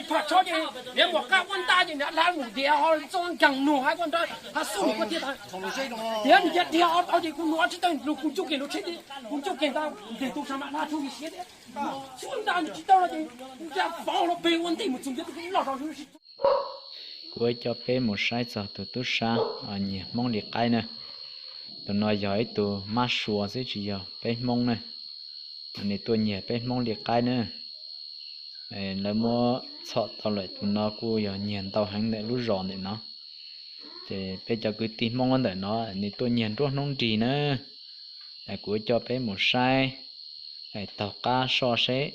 Pham tshob ces niam muam qab ua ntaj ces niam hla mus diav ho txoj nkeeg nug hab koj nrab hab xub nws koj thiaj tag. Tias nws cia diav ho tau ces kuv nug ob tsi tawg lug kuv ncuj kev lug tsheb, kuv ncuj kev ntag nteg tu sa mam hla tshub siab thiab. Txhua ntaj nws tsis tau no ces kuv cia faus los peg ua ntej mus txug ntiav tus loj zog. Kuv coj peb mus saib txog tus tub sab nyiag Hmoob li qaib na. Tus no yog ib tug mab sua xwb tsis yog peb Hmoob na. Nws tuaj nyiag peb Hmoob li qaib na. Lawv muab txhom tau lawm, tus no kuj yog nyiag ntau heev ntawm lub zos ntawm no. Ces peb cov kwv tij Hmoob ntawm no nws tuaj nyiag nruab hnub nrig na. Kuv coj peb mus saib taug qab soj seb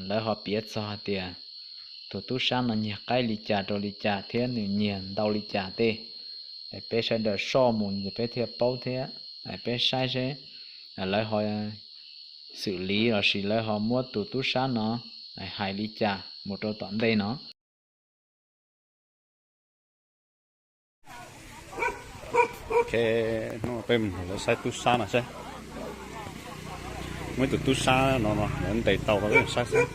lawv ho piav txog hais tias tus tub sab no nyiag qaib li cas rau li cas thiab nws nyiag ntau li cas tej. Peb sawv daws soj mus ces peb thiaj paub thiab. Peb saib seb lawv ho xwm li lossis lawv ho muab tus tub sab no hais li cas mus rau tom ntej no. Ok, hnub no peb mus lawv saib tub sab no seb. Muaj ib tug tub sab no no lawv ntes tau rau peb mus saib xwb.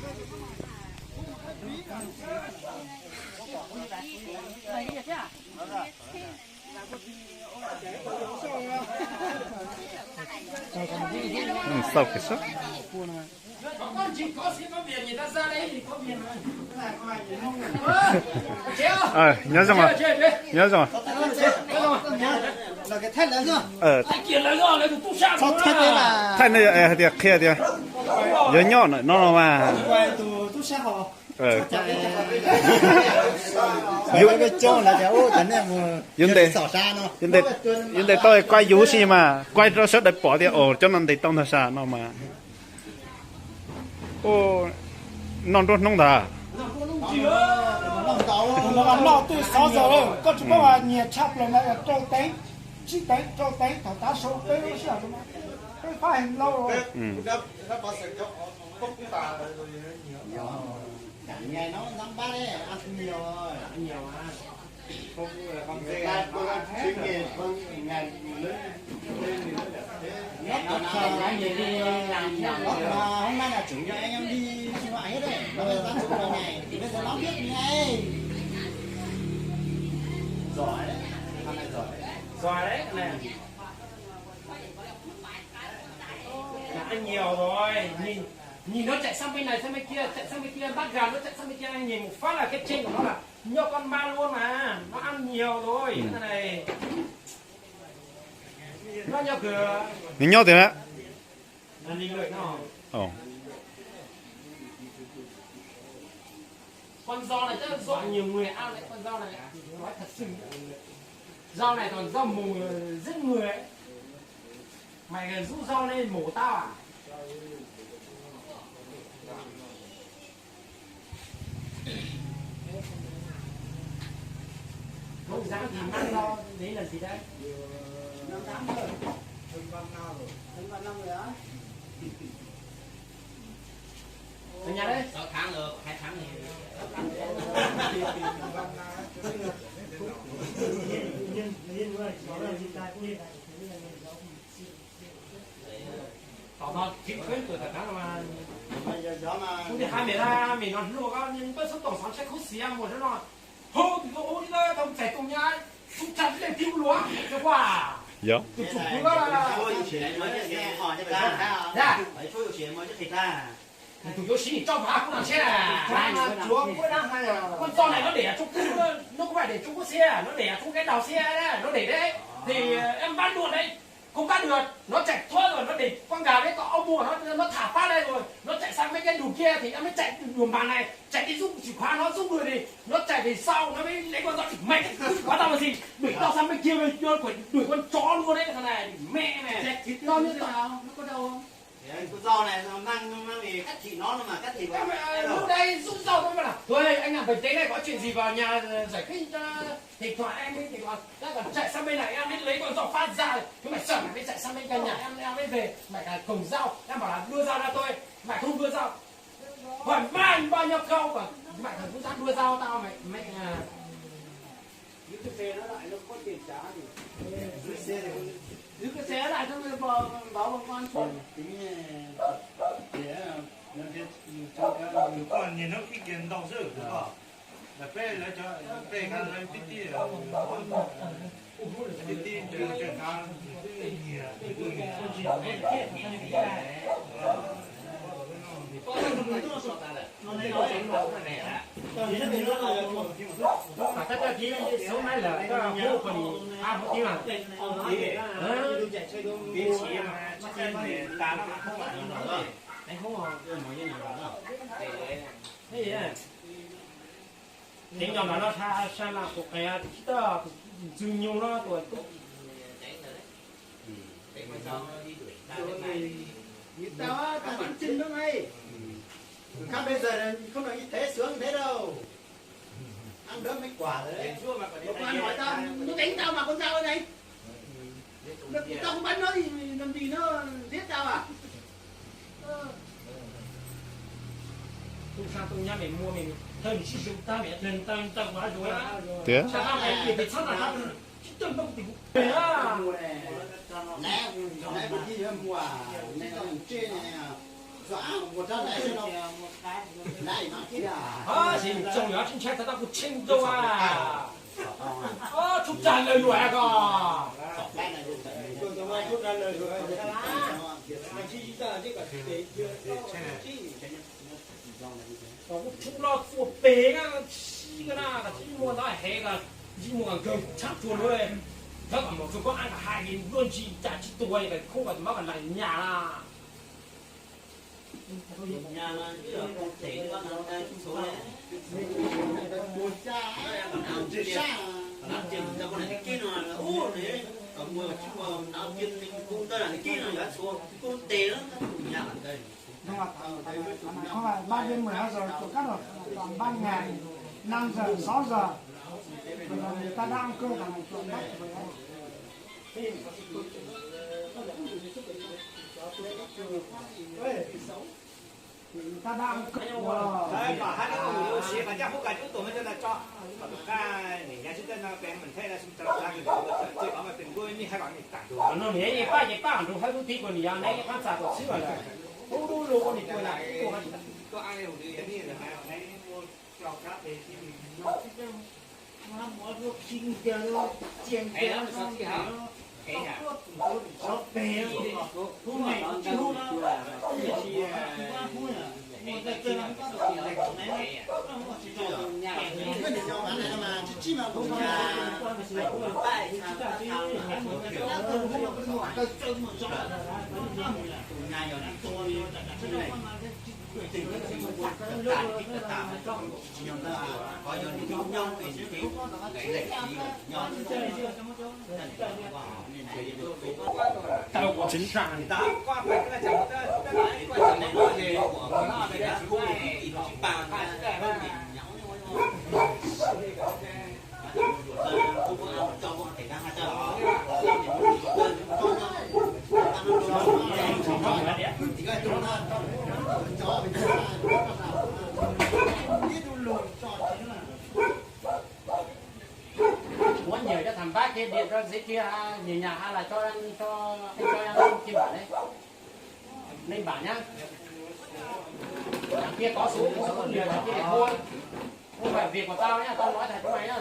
Xauj kiag sab. Nyob zoo, nyob zoo. Thaij nej hais tias qhia tias yuav nyob no no mas. Yuav ntes tau kuaj yus si mas kuaj rau sawv daws pom tias cov no ntes tau ntag sas no mas. Noj nruab hnub ntag. Noj tej xov xwm koj tsis paub nyiag tshaj plaws na, rau teev, tsib teev, rau teev thaum tav su peb lub sij hawm, peb fab heev lauj. Ăn nhiều rồi, nhìn, nhìn nó chạy sang bên này, sang bên kia, chạy sang bên kia, bắt gà nó chạy sang bên kia, nhìn một phát là cái trên của nó là nhô con ma luôn mà, nó ăn nhiều rồi, cái này. Nó nhô kìa. Nws nyob tiag. Là nhìn đuổi nó. Ồ. Con dao này chắc dọa nhiều người ăn đấy, con dao này nói thật sự. Dao này còn dao mổ giết người ấy. Mày rút dao lên mổ tao à? Không dám thì mang dao đến làm gì đấy? Năm tám rồi. Hơn ba năm rồi. Ở nhà đấy. Sáu tháng rồi, hai tháng thì Thaum no chín mươi tuổi tả tháng mà. Phút thứ hai mươi ba, mình nói luôn có những bớt số tổng sáu chắc khúc xì ăn một đứa nó. Hô, thì tôi hô đi thôi, tao chạy cùng nhau. Phút chặt lên thiếu lúa, cho qua. Yep. Tôi chụp cứ đó là. Dạ. Tụi vô sĩ trong hả, cũng làm chết à. Chúa cũng đang hay à. Con dao này nó đẻ ở Trung Quốc, nó không phải đẻ Trung Quốc xe, nó đẻ ở Trung cái đầu xe đấy, nó đẻ đấy. Thì, ờ, em bán luôn đấy. Không bắt được, nó chạy thoát rồi, nó đẩy con gà đấy, có ông mua nó, nó thả phát đây rồi, nó chạy sang mấy cái đường kia thì nó mới chạy đường bàn này, chạy đi rút chìa khóa, nó rút được thì nó chạy về sau, nó mới lấy con dao chĩa mày, chìa khóa tao làm gì, đuổi tao sang bên kia, đuổi, đuổi con chó luôn đấy, thằng này, mẹ mày, tao như tao. Thì anh cứ do này, nó mang, nó mang về cắt thịt nó, nó mà cắt thịt. Cái mà, ờ, lúc đấy rút dao thôi mà. Thôi, anh làm bình tĩnh này, có chuyện gì vào nhà, ờ, giải quyết cho thịt thoại em đi, thì còn, đã còn chạy sang bên này, em mới lấy con dao phát ra. Chúng mày sợ mày mới chạy sang bên căn nhà em, em mới về. Mày là cầm dao, em bảo là đưa dao ra tôi, mày không đưa dao. Hỏi mày bao nhiêu câu mà mày còn dám đưa dao tao, mày, mày, à. Giữ cái xe nó lại, nó có tiền trả thì. Giữ xe thì, giữ cái xe lại, xong rồi bảo, bảo công an xuống. Tính, ờ, để, ờ, Tus koj niaj hnub khib kiag ntaus xwb tus koj. Lawv peb lawv cov peb ka lawv tib tib, tib tib tseem qab. Teev nco ntawm no sa sa las kuv qev tib toj tus ntxwg nyoog no tus tub. Tao tao nắm chim lắm mày. Khắp bây giờ không nói như thế sướng thế đâu. Ăn đớp mấy quả rồi đấy. Một con hỏi tao, nó đánh tao mà con dao này. Nó, tao không bắn nó thì làm gì nó giết tao à? Tus sab tus nyab mày mua mày thơm xí sụp tao mày thơm tao tao quá rồi á. Tiag. Sao tao mày tiền thì sắp là tao chứ tao không thì cũng về á. Nãy, nãy bữa kia mua, nãy tao làm trên này à. Dọa mua cho nãy cho nó. Nãy nó kia à. Ờ, thì trông nó chính xác tao tao cũng chênh đâu à. Ơ, txhob tsa lawg yuav ko. Txhob los txua pem na, tsis ko na, tsis muaj ntau heev, tsis muaj nkawg tshab tsuag lawm. Thab kom mus txog koj an kom hais li luaj ntsis cas tsis tuag, khoob kom tus mab kom lees nyaj na. Không phải ba đêm mười hai giờ, chuột cắt rồi, toàn ban ngày năm giờ, sáu giờ. Bây giờ người ta đang ăn cơm, thằng này chuột cắt rồi đấy. Người ta đang ăn cơm rồi. Kom hab neb ua siv qhov caj hub kav cub tuam no rau ntawm tso. Kom tus qaj niam yav tsis teb no pem mas thej no tsis tau qab, ces qhov mas pem nkuaj me hab kom niam tam nrug no niam yeej paj ces paj nrug hab lub tib kuv niam yog neb yeej qab txag tuam xwb lawm. Ub lub lug ua niam tuag na. Koj ab li hauv twg yog neb lawm mas neb ua rau kab pem tib. Muab nyiam cov tham npab kiag, điện cho Dĩ Kiag, nyiam nyam hab los cho, cho, cho Kim Bản đấy. Linh Bản nhá. Thằng kia có số, số điện thoại kia để mua. Không phải việc của tao nhá, tao nói thật cho mày nhá.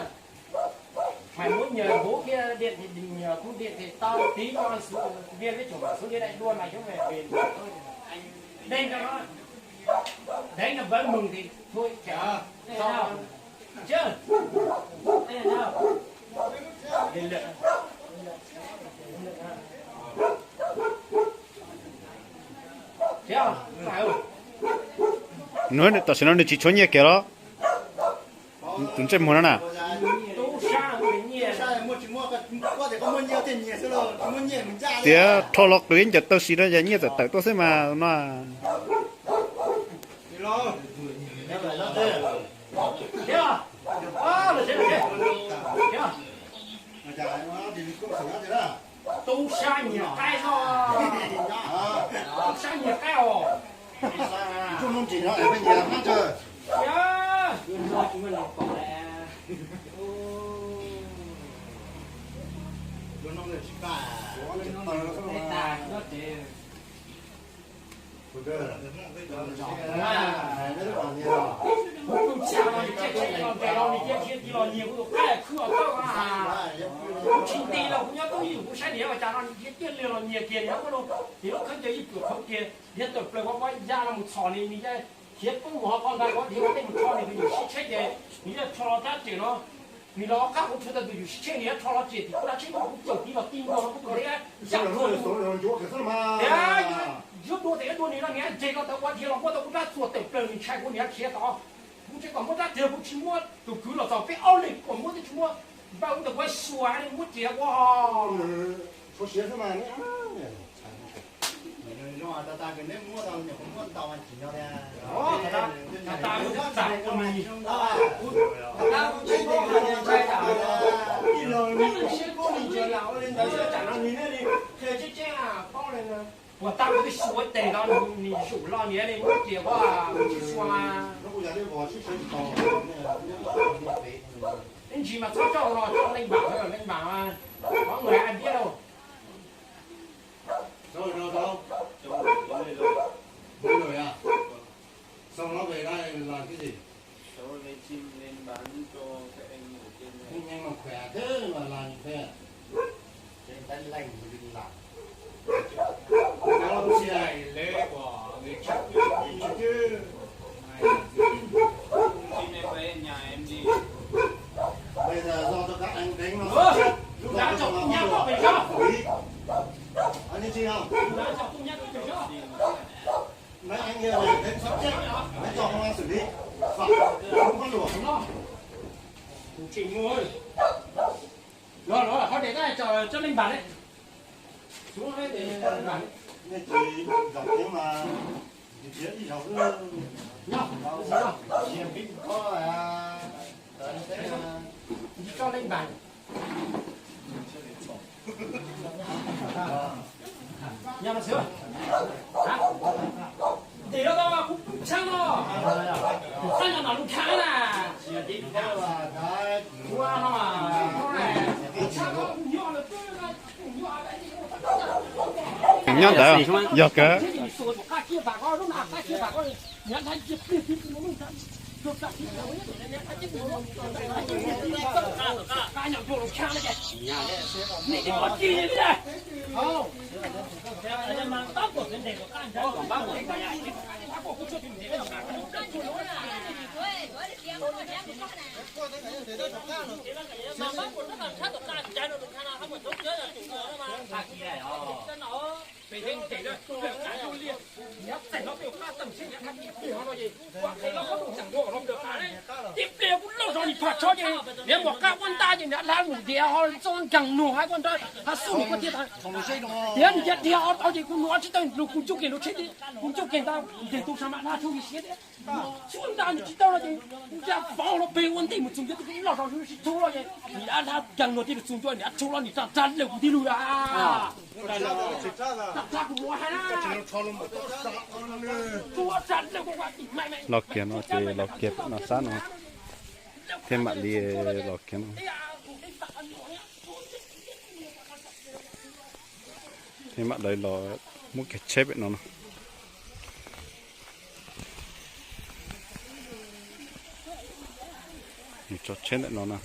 Mày muốn nhờ bố kia điện thì nhờ, không điện thì tao tí cho số, Viên với chủ bảo số điện thoại luôn, mày chứ không phải về. Anh Đinh cho nó. Đấy là với mừng thì thôi, chả sao. Chứ. Đây là sao? Lên lượt. Nws tam sim no nws tsis tshuav nyiaj kiag los? Tus ntsej muag no na. Tias rho los qws ib ncaws taw si no yog nyiaj tawm tawm tuaj xwb mas no. Tub sab nyiag qaib no, tub sab nyiag qaib os. Los nyiag kuv tus qaib khwb os, kuv tsis nti los kuv nyob tub ib yus kuv saib niam ua cas no, niam thiaj li los nyiag kiag niam ua lub, niam lub khaub ncaws ib puas qhauv kiag, niam tawm plaws ua pob ya no mus txhom nws, nws thiaj poob mus hauv qhov ntawd, qhov dhia ua tej mus rho nws tus yus sib tsheb ces nws thiaj rho los rab riam no. Nws los qab kuv tshuav tau tus yus sib tsheb, nws thiaj rho los riam tim kuv rab tsheb, kuv caum tiv los ti nkaus no kuv kaus liab zam xwb. Yuav dua tes yuav dua nws no, niam ntseg ko tau ua dhia los muab tau kuv rab txuas tawm plaws, nws ntshai kuv niam khiav tod. Kuv tseem kom muab rab riam, kuv tsis muab tus kwv los txog peb ob leeg kom muab twb tsis muab. Npawg ua ntawm kuv xyuas li muab riam ua. Tshuav siav xwb mas. Puas tab kuv twb xyuas tes no, nws zuj los niam li muab riam ua, kuv tsis xyuas. Ib ntsis mas txhob coj los coj leej npam, leej npam mas qhov ua ai tiab lauj. Sau nó về đây là cái gì? Sau về trình lên bán cho các em ở trên này. Thế nhưng mà khỏe thế mà làm như thế à? Trên tán lành mà đừng làm. Cái đó cũng chỉ là lễ của người Chăm trước khi chứ. Mai là gì? Hôm nay em với nhà em đi. Bây giờ do cho các anh đánh nó. Ơ, chết. Lũ đá chọc không nhắc nó về sao? Anh đi chi không? Lũ đá chọc không nhắc nó về sao? Mấy anh kia này đến sắp chết, mấy cho công an xử lý. Phải, không có đùa. Kuv tsis mus. Los los, qhov tes tab tso coj leej npam ne. Suav ne, tes npam ne. Nyob, nyob. Tsis tso leej npam. Nyob no xwb. Ntim no tau mas kuv pw tshab no. Kuv qab no mas lub khab na. Ua no mas, tshab no kuv nyob lawm. Nyob ntawd yog kawg. Tib pliag kuv loj zog nim pham tshov ces niam muam qab ua ntaj ces niam dab mus diav ho txob nkeeg nug hab ua nrab hab xub nws kuj thiaj tas. Tias nws yog diav ho tau ces kuv nua tsis tau lus kuv ncuj kev lus tsheb, kuv ncuj kev ntag nteg tu sa mam dab tshub siab thiab. Tsuab ntaj nws tsis tau no ces kuv ya fav los peg ua ntej mus txug ncua, kuv loj zog sib tshub los ces niam dab nkeeg nua thiaj li txug ncua, niam tshub los nim rag rag lawm kuv thiaj lug a. Los kiag no ces los kiag no sab no thiaj mam li los kiag no. Thiaj mam li los muab kiag tsheb pem no no. Nws tso tsheb ntawm no na.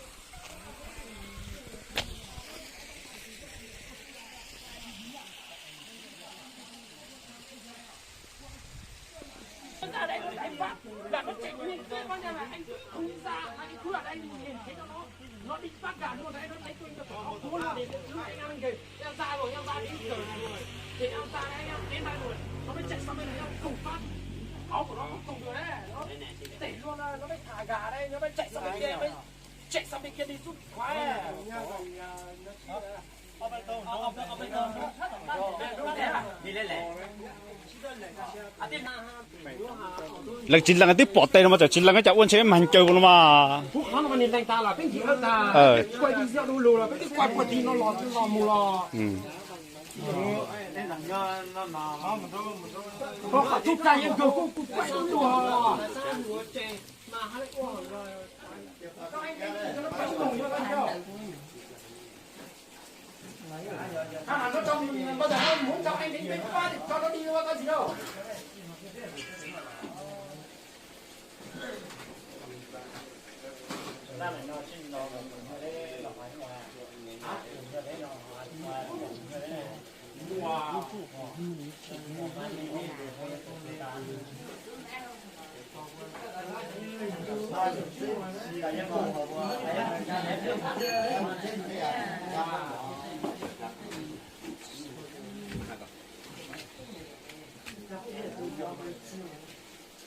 Leej tsis leej twb pom tes no mas txawm tsis leej cas ua ntshe mag ncaws no mas.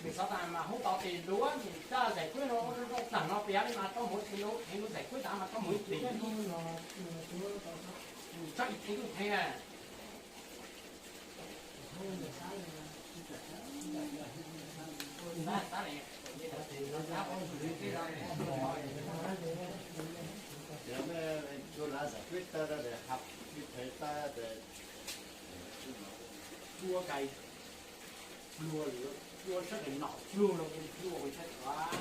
Nws xav tas mas hu tau tes duab nws coj zais kuib no, tag no piav li mas tau mus ib tus, heev tus zais kuib tas mas tau mus ib tus, tsob ib tug theej na. Cua lav zais kuib tawm, hab ib phev tab, cua kais, cua, cua sab tes nom plug no, plug ua tshab txuav.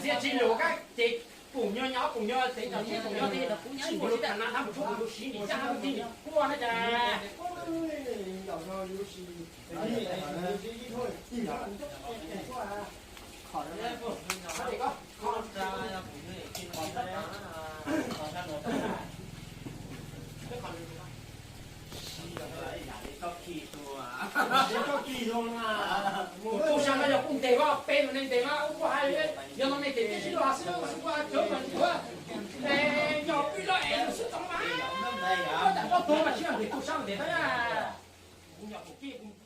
Txiaj tsis lus kab ces pum nyuag nyuag, pum nyuag tes, pum nyuag tes, tsis muaj lub kham na, hab mus tshuab kuv lub siv nim caj hab lub tij nim kuaj na cas. Kuv tub sab no yog kuj ntes koj peb tus neeg ntes mas kuj hais, yog no me tes tib si lub hav xwb kuj hais cawv mas tsis ua, yog pib loj es yus xwb tau mas, koj tas koj tuag mas tsis yog ntes tub sab ntes tab na. Kuv nyuam qhuav kib kuv